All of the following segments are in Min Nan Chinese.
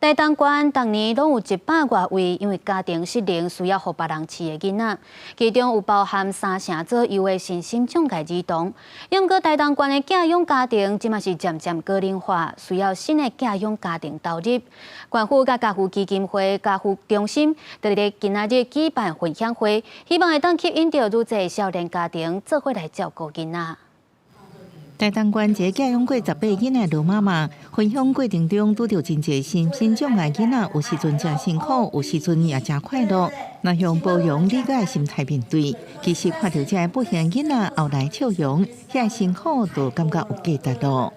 台東縣逐年攏有100外位因為家庭失能需要予別人飼的囡仔，其中有包含三成左右的身心障礙兒童。毋過台東縣的寄養家庭，這馬是漸漸高齡化，需要新的寄養家庭投入。縣府佮家扶基金會家扶中心，佇咧今仔日舉辦分享會，希望會當吸引著愈濟少年家庭做伙來照顧囡仔。台東縣一个寄養過18个囡仔羅媽媽分享過程中，拄著真濟身心障礙囡仔，有時陣誠辛苦，有時陣也誠快樂。若用包容理解的心態面對，其實看著這个不幸囡仔後來笑容，遐个辛苦就感覺有價值囉。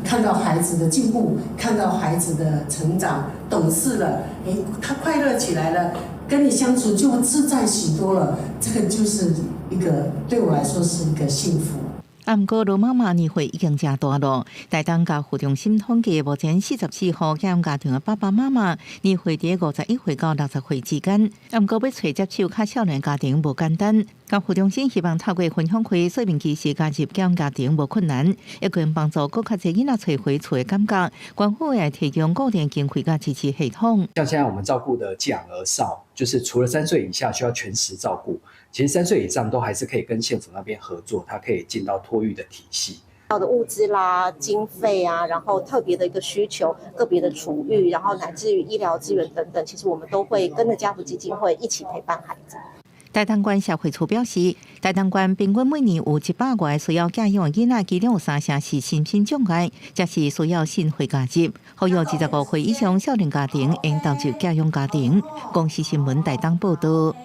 看到孩子的進步，看到孩子的成長，懂事了，欸，他快樂起來了，跟你相處就自在許多了。這個就是一個對我來說是一個幸福。啊，毋過羅媽媽年歲已經誠大囉。台東家扶中心統計，目前44戶寄養家庭的爸爸媽媽年歲佇51歲到60歲之間。啊，毋過欲揣接手較少年家庭無簡單。家扶中心希望透過分享會說明，其實加入寄養家庭無困難，會更幫助閣較濟囡仔揣回厝的感覺。縣府會提供固定經費佮支持系統。像現在我們照顧的寄養兒少，就是除了3歲以下需要全時照顧，其實3歲以上都還是可以跟縣府那邊合作，他可以進到托育的體系。要的物資啦、經費啊，然後特別的一個需求、個別的處遇，然後乃至於醫療資源等等，其實我們都會跟着家扶基金會一起陪伴孩子。台東縣社會處表示，台東縣平均每年有100外個需要寄養的囡仔，其中有三成是身心障礙，這是需要新會加入。呼籲25歲以上少年家庭應投入寄養家庭。公視新聞台東報道。